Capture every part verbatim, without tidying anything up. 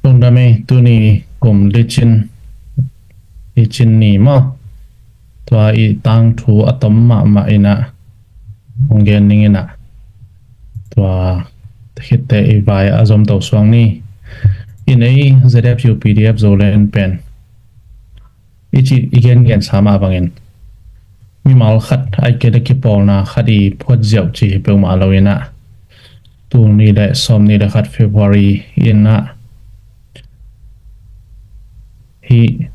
Lungdam ei, tuni kum licin, licin ni maw? Tua i tangthu a tom mahmah in ah hong gen ning in ah, tua khitteh i vai a zom to suang ni. In ei ZFU PDF Zoland pen i cih i gengensa mah bangin mimal khat ahih kei leh kipawlna khat i phuat ziau cih hi peuhmah lo in ah, tul nih le sawmnih le khat February in ah hih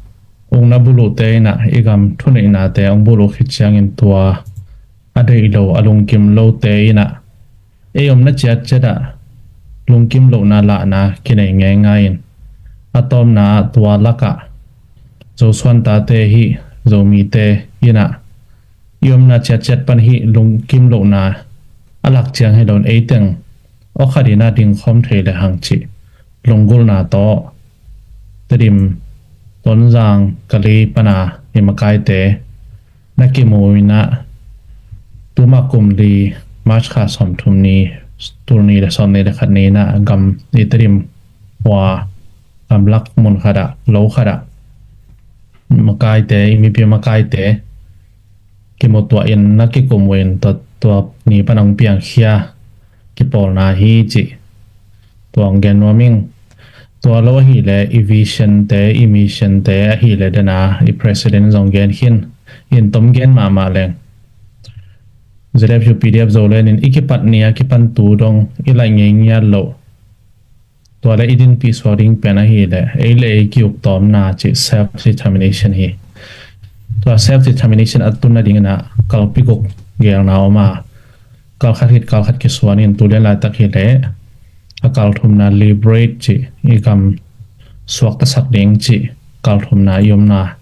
ukna buluhte in ah i gam thuneihnate hong buluh khit ciangin tua a deih lo, a lungkim lote in ah ei omna ciatciat ah lungkim lohna lahna kinei ngeingai in, a tawpna ah tua lakah Zosuan tate hih Zomite in ah i omna ciatciat pan hih lungkim lohna a lak ciang hi lo in, ei teng aw khat in ah dingkhawm thei lehang cih lunggulhna tawh Tedim, Tonzang, Kali pan a i makaite na kimu in ah, tuma kum li March kha sawmthum ni, tul nih le sawmnih le khat ni in ah gam i Tedim khua gamlak mun khat ah, lo khat ah makaite, i mipi makaite kimu tuah in na kikum uh in, tua, tua ni pan hong piangkhia kipawlna hi cih tua hong gen nuam ing. Tua lo ahih leh i vision te, i mission te ahih leh, den a i president zong gen khin in, tom gen mahmah leng ZFU PDF Zoland in i kipat ni a kipan tu dong i laih ngei ngiat loh, tua le i dinpih suak ding pen ahih leh ei le ei ki-uk tawmna cih self determination hi. Tua self determination a tun nading in ah kalpi guk geelna om a, kal khat khit kal khat kisuan in, tu lian laitak hi leh a kal thumna liberate cih, i gam suaktasak ding cih kal thumna i omna,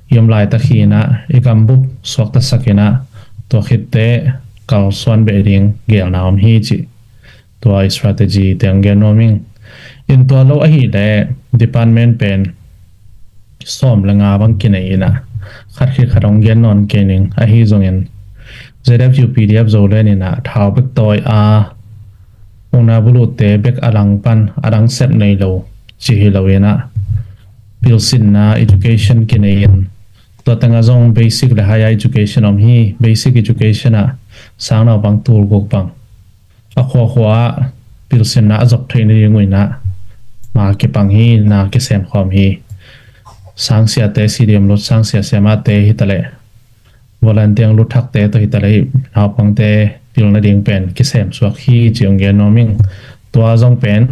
i om laitak hi in ah i gam bup suaktasak in ah, tua khitteh kal suan beh ding geelna om hi cih tua i strategy te hong gen nuam ing. In tua lo ahih leh department pen sawm le nga bang kinei in ah, khat khit khat hong gen nawn kei ning. Ahi zongin ZFU PDF Zoland in ah thau bek tawi a, ukna buluhte bek a lang pan a dang sep nei lo cih hi lo in ah, pilsinna education kinei in, tua teng ah zong basic le higher education om hi. Basic education ah sang naupang tul guk bang a khuakhua ah pilsinna a zop theih nading uh in ah na kipang hi, na kisem khawm hi. Sangsiate, CDM lut sangsia siamahte hi ta leh, volunteer lut thakte tawh hi ta leh, naupangte pil nading pen kisem suak hi cih hong gen nuam ing. Tua zong pen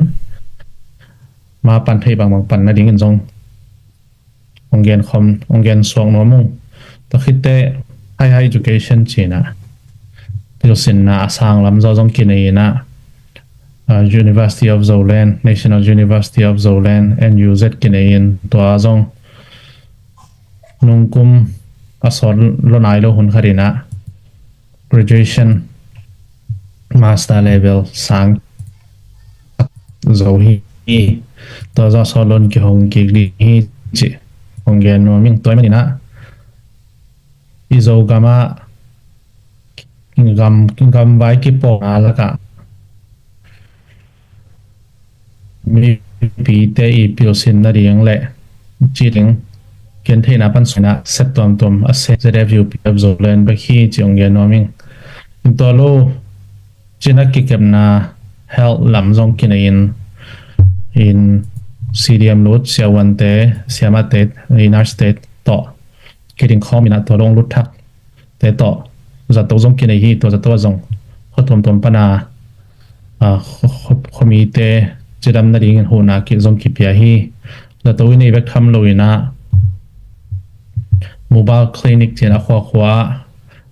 ma pan theih bangbang pan nading in zong hong gen khawm, hong gen suak nuam ung. Tua khitteh higher education cih in ah pilsinna a sang lam zaw zong kinei in ah, ah, University of Zoland, National University of Zoland, NUZ kinei in, tua zong nungkum a sawt lo nai lo hun khat in ah graduation, master level sang zo hi. Tua zaw sawt lo in kihong kik ding hi cih hong gen nuam ing. Tua ahih manin ah i Zogam ah gam, gamvai kipawlna lakah mipite i pilsin nading le cih ding gentheihna pan sawt in ah sep tuamtuam a sem ZFU PDF Zoland bek hi cih hong gen nuam ing. In tua lo cih in ah kikepna health lam zong kinei in, in CDM lut siavuante, siamahte, i nurse te tawh kiding khawm in ah tua lo hong lut thak te tawh zato zong kinei hi. Tua zato ah zong khua tuamtuam pan a, a, khuamite cidam nadingin huhna kik zong kipia hi. Zato i neih bek tham lo in ah mobile clinic cih in a khuakhua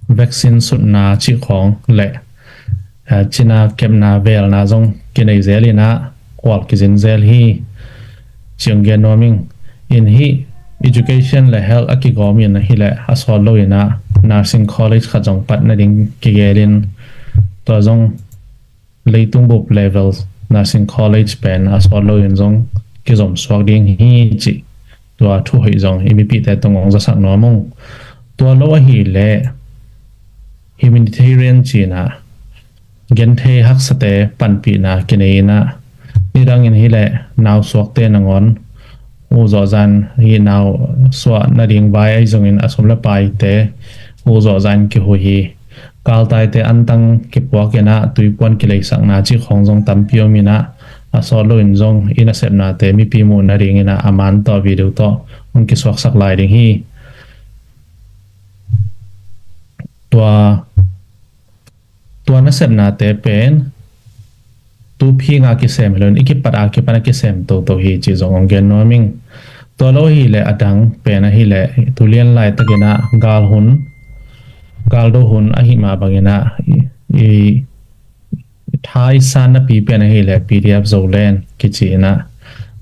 vaccine sutna cih khawng le, a, cina kepna velna zong kinei zel in ah kual kizin zel hi cih hong gen nuam ing. In hih education le health a kigawm in hi leh a sawt lo in ah nursing college khat zong pat nading kigel in, tua zong leitung bup level nursing college pen a sawt lo in zong kizom suak ding hi cih tua thu hoih zong i mipite tungah hong zasak nuam ung. Tua lo ahih leh humanitarian cih in ah genthei haksate panpihna kinei in ah Nidangin hileh nau suakte nangawn uh zawhzan hi, nau suah nading vai ahi zongin a sum le paite uh zawhzan kihu hi. Galtaite antang kipuak inah tuipuan kileisakna cih khawng zong tampi om inah a sawt loin zong i nasepnate mipi muh nading inah a man tawh video tawh hong kisuaksak lai ding hi. Tua tua nasepnate pen tu phinga kisem hi lo in i kipat a kipan a kisem toto hi cih zong hong gen nuam ing. Tua lo hileh a dang pen ahileh tu lian laitakinah gal hun, galdo hun ahi mah banginah i, i tha i san napi pen ahileh P D F Zoland kici inah,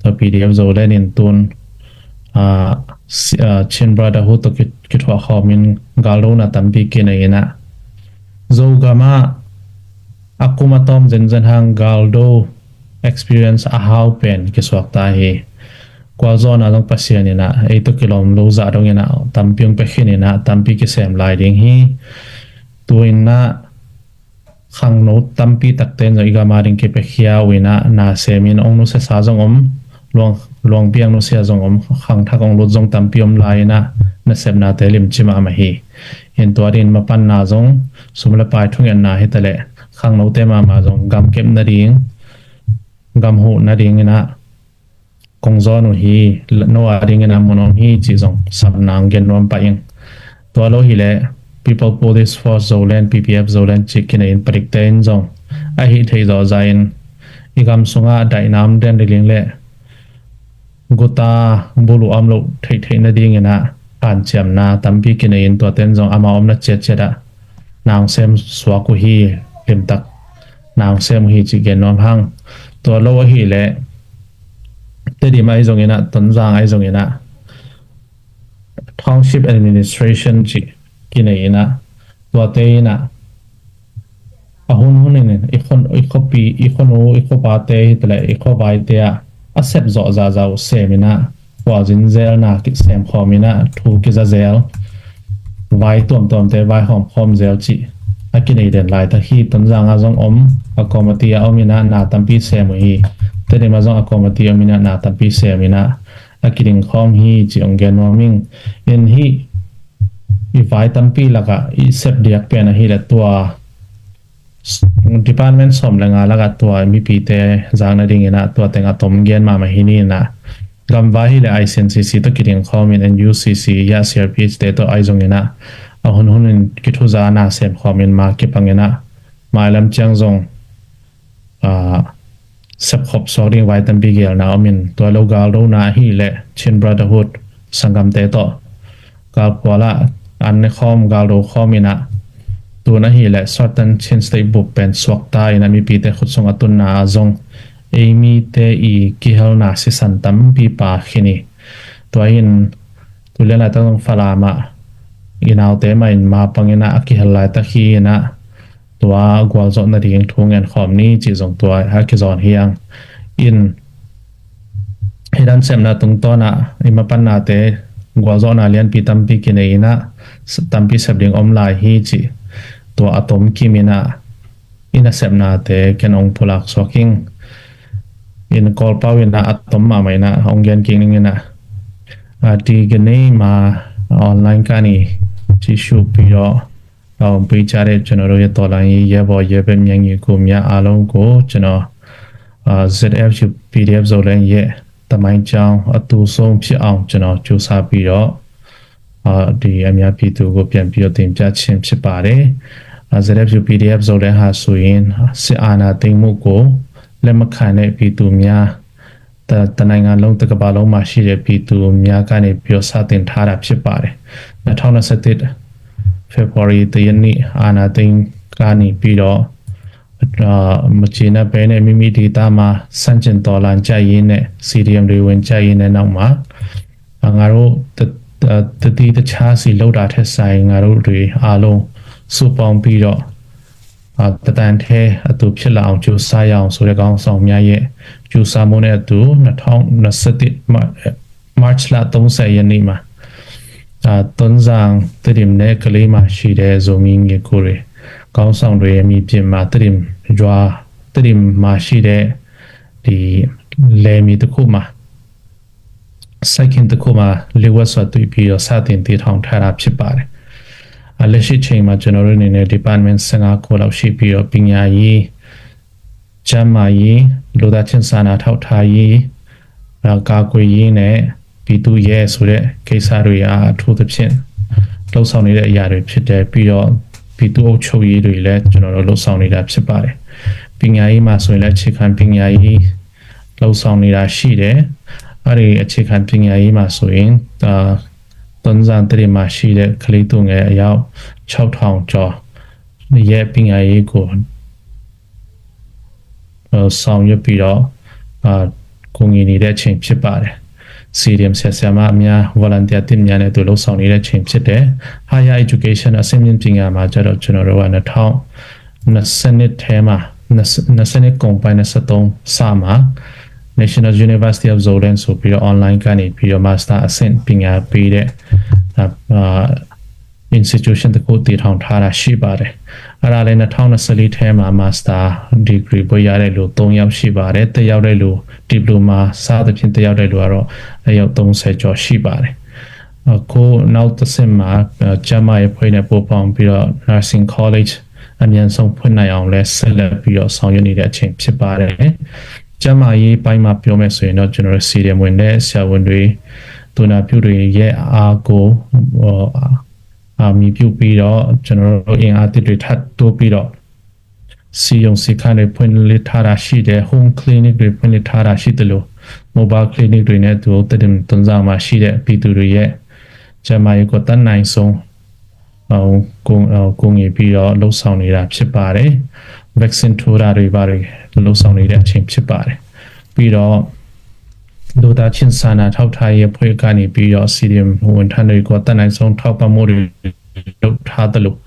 tua P D F Zoland in tun ah, si- ah, Chin Brotherhood tawh ki- kithuah khawmin galdona tampi kinei inah Zogam ah a kum a tawm zenzen hang galdo experience a hau pen kisuakta hi. Kualzawhna zong Pasian inah ei tawh kilawm lo zah dong inah tampi hong pia khin inah tampi kisem lai ding hi. Tu inah khangno tampi takte in zong i gam a ding kipiakhia uh inah na semin hong nusiasa zong om, luang, luang biang nusia zong om, khangthak hong lut zong tampi om lai inah nasepnate limci mahmah hi. In tua dingin mapanna zong sum le pai thungetna hitaleh khangnote mahmah zong gamkep nading, gam huh nading inah kong zawn uh hi, no a dingin a mun om hi cih zong sapna hong gen nuam pah ing. Tua lo hileh People Police Force Zoland, P P F Zoland cih kinei in padikte in zong a hih theih zawhza in i gam sungah daihna om den liling le guta buluh om loh theihtheih nading inah hanciamna tampi kinei in tuate in zong amau omna ciatciat ah na hong sem suak uh hi, limtak na hong sem uh hi cih gen nuam hang. Tua lo ahileh Tedim ahi zong inah, Tonzang ahi zong inah Township Administration cih kinei inah tuate inah a hun hun in i khon- i khopi, i khonu, i khopate hitaleh i khovaite ah a sep zawh zahzah uh sem inah khualzin zelna kisem khawm inah thu kiza zel, vai tuamtuamte vai hawm khawm zel cih a kinei den laitak hi. Tonzang ah zong om, a committee a om inah na tampi sem uh hi. Tedim ah zong a committee om inah na tampi sem inah a kiding khawm hi cih hong gen nuam ing. In hih i vai tampi lakah i sep diak pen ahileh tua department sawm le nga lakah tua mipite zak nading inah tua teng a tom gen mahmah hi ni inah gamvai hileh I C N C C tawh kiding khawmin N U C C ya C R P H te tawh ahi zong inah a hun hun in kithuza na sem khawmin ma kipang inah mailam ciang zong ah, sepkhop suak ding vai tampi gelna om in tua lo galdona ahileh Chin Brotherhood sanggamte tawh galkual ah an ne khawm galdo khawm inah tun ahileh Southern Chin State bup pen suakta inah mipite khut sung a tunna ah zong ei mite i kihelna sisan tampi pia khin hi. Tua in tu lian laitak zong Falam ah i naute mah in ma pang inah a kihel laitak hi inah tua gualzawh nading thu ngen khawm ni cih zong tua a kizawn hi ang. In hih nasepna tungtawn ah i mapannate gualzawhna lianpi tampi kinei inah s- tampi sep ding om lai hi cih tua a tom kim inah i nasepnate ken hong pulak suak ing. In Kawlpau inah a tom mahmah inah hong gen kik ning inah, ah, ti gane ma online kani ci shuh pi lo. เราไปจาเรจนเราเยต่อหลังเยบอยเยเป็นยังอยู่กลุ่มยาอารมณ์กูจน ZFU PDF ဇိုလန်ရဲ့တမိုင်းကြောင်းအတူဆုံးဖြစ်အောင်ကျွန်တော်ကြိုးစားပြီးတော့အာဒီအများပြည်သူကိုပြန်ပြီးတော့တင်ပြခြင်းဖြစ်ပါတယ်။ ZFU PDF ဇိုလန်ဟာဆိုရင်စစ်အာဏာသိမ်းမှုကိုလက်မခံတဲ့ပြည်သူများ တ- တနိုင်ငံလုံးတစ်ကမ္ဘာလုံးမှာရှိတဲ့ပြည်သူများကနေပြီးတော့စတင်ထားတာဖြစ်ပါတယ်။ နှစ်ထောင်နှစ်ဆယ့်တစ် ဖေဖော်ဝါရီတစ်ရက်နေ့အာဏာသိမ်းကနေပြီးတော့အာမကျေနပ်ဘဲနဲ့မိမိဒေသမှာဆန့်ကျင်တော်လှန်ကြရင်းနဲ့ စီဒီအမ် တွေဝင်ကြရင်းနဲ့နောက်မှာအာငါတို့တ- တ- တသီးတခြားစီလောက်တာထက်စာရင်ငါတို့တွေအားလုံးစုပေါင်းပြီးတော့အာတတန်ထဲအတူဖြစ်လာအောင်ကြိုးစားရအောင်ဆိုတဲ့ခေါင်းဆောင်များရဲ့ကြိုးစားမှုနဲ့အတူနှစ်ထောင်နှစ်ဆယ့်တစ် March လသုံးဆယ့်ရက်နေ့မှာအာတွန်းဇံတရံမ်နဲ့ကလေးမှာရှိတဲ့ဇိုမီငယ်ကိုတွေခေါင်းဆောင်တွေအမည်ပြင်မှာတရံမ်ရွာတရံမ်မှာရှိတဲ့ ဒီလယ်မြေတစ်ခုမှာ စိုက်ခင်းတစ်ခုမှာ လျှို့ဝှက်စွာတွေ့ပြီးတော့ စတင်တည်ထောင်ထားတာဖြစ်ပါတယ်။ အလက်ရှိချိန်မှာ ကျွန်တော်တို့အနေနဲ့ department ဆယ့်ငါးခုလောက်ရှိပြီးတော့ ပညာရေး၊ ကျန်းမာရေး၊ လူသားချင်းစာနာထောက်ထားရေး၊ အာ၊ ကာကွယ်ရေးနဲ့ ပြည်သူ့ရဲဆိုတဲ့ကိစ္စတွေဟာ အထူးသဖြင့် လှုပ်ဆောင်နေတဲ့အရာတွေဖြစ်တယ်။ ပြီးတော့ ပြည်သူ့အုပ်ချုပ်ရေးတွေလည်း ကျွန်တော်တို့လှုပ်ဆောင်နေတာဖြစ်ပါတယ်။ ပညာရေးမှာဆိုရင်လည်း အခြေခံပညာရေး လှုပ်ဆောင်နေတာရှိတယ်။ အဲ့ဒီအခြေခံပညာရေးမှာဆိုရင်၊ အာ၊ တွင်းဇံသစ်တွေမှာရှိတဲ့ကလေးသူငယ်အယောက်ခြောက်ထောင်ကျော်ရဲ့ပညာရေးကို၊ အာ၊ ဆောင်ရွက်ပြီးတော့၊ အာ၊ ကူညီနေတဲ့အချိန်ဖြစ်ပါတယ်။ CDM ဆရာ၊ ဆရာမများ၊ volunteer သစ်များနဲ့အတူလှုပ်ဆောင်နေတဲ့အချိန်ဖြစ်တယ်။ Higher education အဆင့်မြင့်ပညာမှာကျတော့ ကျွန်တော်တို့က နှစ်ထောင်နှစ်ဆယ့်နှစ်ထဲမှာ၊ နှစ်ဆယ့်နှစ်ကုန်ပိုင်း နှစ်ဆယ့်သုံးစမှာ National University of Zoland ဆိုပြီးတော့ online ကနေပြီးတော့ master အဆင့်ပညာပေးတဲ့၊ အာ၊ institution တစ်ခုတည်ထောင်ထားတာရှိပါတယ်။ အဲ့ဒါလည်း နှစ်ထောင်နှစ်ဆယ့်လေးထဲမှာ master degree ဘွဲ့ရတဲ့လူသုံးယောက်ရှိပါတယ်။ တက်ရောက်တဲ့လူ၊ diploma စသဖြင့် တက်ရောက်တဲ့လူကတော့ အယောက်သုံးဆယ်ကျော်ရှိပါတယ်။ အခုနောက်တစ်ဆင့်မှာ၊ အာ၊ ကျန်းမာရေးအဖွဲ့နဲ့ပူးပေါင်းပြီးတော့ nursing college အမြန်ဆုံးဖွင့်နိုင်အောင်လည်း ဆက်လက်ပြီးတော့ဆောင်ရွက်နေတဲ့အချိန်ဖြစ်ပါတယ်။ ကျန်းမာရေးပိုင်းမှာပြောမယ်ဆိုရင်တော့၊ ကျွန်တော်တို့ CDM ဝင်တဲ့ဆရာဝန်တွေ၊ သူနာပြုတွေရဲ့အားကို၊ အာ၊ အမှီပြုပြီးတော့ ကျွန်တော်တို့အင်အားသစ်တွေထပ်တိုးပြီးတော့ ဆေးရုံဆေးခန်းတွေဖွင့်လှစ်ထားတာရှိတယ်။ Home clinic တွေဖွင့်လှစ်ထားတာရှိသလို၊ mobile clinic တွေနဲ့အတူ သဒံတွင်းဇံမှာရှိတဲ့ပြည်သူတွေရဲ့ကျန်းမာရေးကို တတ်နိုင်ဆုံး၊ အာ၊ ကူ၊ အာ၊ ကူညီပြီးတော့လှုပ်ဆောင်နေတာဖြစ်ပါတယ်။ vaccine ထိုးတာတွေဘာတွေလှုပ်ဆောင်နေတဲ့အချိန်ဖြစ်ပါတယ်။ ပြီးတော့ လူသားချင်းစာနာထောက်ထားရေးအဖွဲ့ကနေပြီးတော့ CDM ဝန်ထမ်းတွေကို တတ်နိုင်ဆုံးထောက်ပံ့မှုတွေလုပ်ထားသလို၊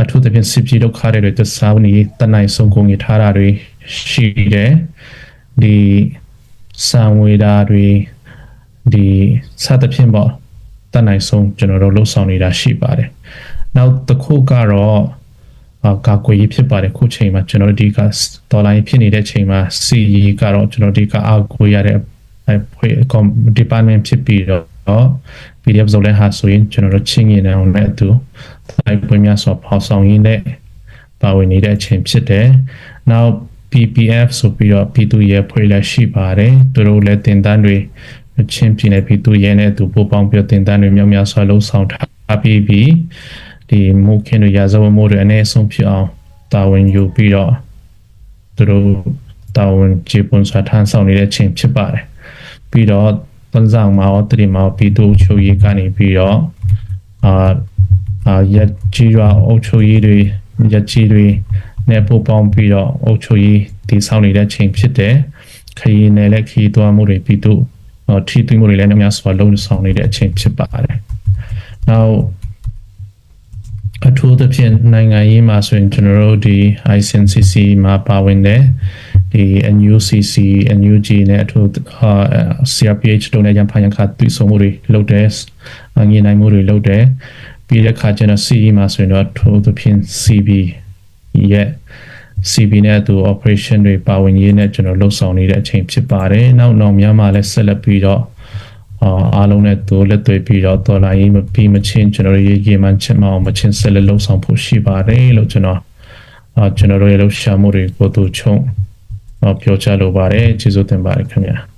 အထူးသဖြင့် စစ်ပြေးဒုက္ခသည်တွေအတွက် စားဝတ်နေရေး တတ်နိုင်ဆုံးကူညီထားတာတွေရှိတယ်။ ဒီ၊ ဆန်ဝေတာတွေ၊ ဒီ၊ စသဖြင့်ပေါ့၊ တတ်နိုင်ဆုံးကျွန်တော်တို့လှုပ်ဆောင်နေတာရှိပါတယ်။ နောက်တစ်ခုကတော့၊ အာ၊ ကာကွယ်ရေးဖြစ်ပါတယ်။ အခုချိန်မှာ ကျွန်တော်တို့အဓိကတော်လှန်ရေးဖြစ်နေတဲ့အချိန်မှာ စစ်ရေးကတော့ ကျွန်တော်အဓိကအားကိုးရတဲ့အဖွဲ့၊ ကော်၊ department ဖြစ်ပြီးတော့၊ PDF Zoland ဟာဆိုရင် ကျွန်တော်တို့ချင်းညီနောင်နဲ့အတူ တိုက်ပွဲများစွာဖော်ဆောင်ရင်းနဲ့ ပါဝင်နေတဲ့အချိန်ဖြစ်တယ်။ နောက် PPF ဆိုပြီးတော့ ပြည်သူ့ရဲအဖွဲ့လည်းရှိပါတယ်။ သူတို့လည်းသင်တန်းတွေ၊ ချင်းပြည်နယ်ပြည်သူ့ရဲနဲ့အတူပူးပေါင်းပြီးတော့ သင်တန်းတွေမြောက်များစွာလှုပ်ဆောင်ထားပြီးပြီ။ ဒီမှုခင်းတွေ၊ ရာဇဝတ်မှုတွေအနည်းဆုံးဖြစ်အောင် တာဝန်ယူပြီးတော့ သူတို့တာဝန်ကျေပွန်စွာထမ်းဆောင်နေတဲ့အချိန်ဖြစ်ပါတယ်။ ပြီးတော့ တွင်းဇံမှာရော၊ သဒံမှာရော ပြည်သူ့အုပ်ချုပ်ရေးကနေပြီးတော့၊ အာ၊ အာ၊ ရပ်ကျေးရွာအုပ်ချုပ်ရေးတွေ၊ ရပ်ကျေးတွေနဲ့ပူးပေါင်းပြီးတော့ အုပ်ချုပ်ရေးတည်ဆောက်နေတဲ့အချိန်ဖြစ်တယ်။ ခရီးနယ်နဲ့ခရီးသွားမှုတွေ၊ ပြည်သူ့၊ အာ၊ ထိတွေ့မှုတွေလည်း များစွာလုပ်ဆောင်နေတဲ့အချိန်ဖြစ်ပါတယ်။ နောက် အထူးသဖြင့် နိုင်ငံရေးမှာဆိုရင် ကျွန်တော်တို့ဒီ ICNCC မှာပါဝင်တယ်။ ဒီ NUCC၊ NUG နဲ့အထူး၊ အာ၊ CRPH တို့နဲ့ ရံဖန်ရံခါတွေ့ဆုံမှုတွေလုပ်တယ်။ အာ၊ ညှိနှိုင်းမှုတွေလုပ်တယ်။ ပြီးတဲ့အခါကျတော့ စစ်ရေးမှာဆိုရင်တော့ အထူးသဖြင့် CB ရဲ့၊ CB နဲ့အတူ operation တွေပါဝင်ရေးနဲ့ ကျွန်တော်လှုပ်ဆောင်နေတဲ့အချိန်ဖြစ်ပါတယ်။ နောက် နောင်များမှာလည်း ဆက်လက်ပြီးတော့၊ အာ၊ အားလုံးနဲ့အတူလက်တွဲပြီးတော့ တော်လှန်ရေးမပြီးမချင်း၊ ကျွန်တော်တို့ရဲ့ရည်မှန်းချက်မအောင်မချင်း ဆက်လက်လှုပ်ဆောင်ဖို့ရှိပါတယ်လို့ ကျွန်တော်၊ အာ၊ ကျွန်တော်တို့ရဲ့လှုပ်ရှားမှုတွေကို သူချုပ်၊ အာ၊ ပြောကြားလိုပါတယ်။ ကျေးဇူးတင်ပါတယ်ခင်ဗျာ။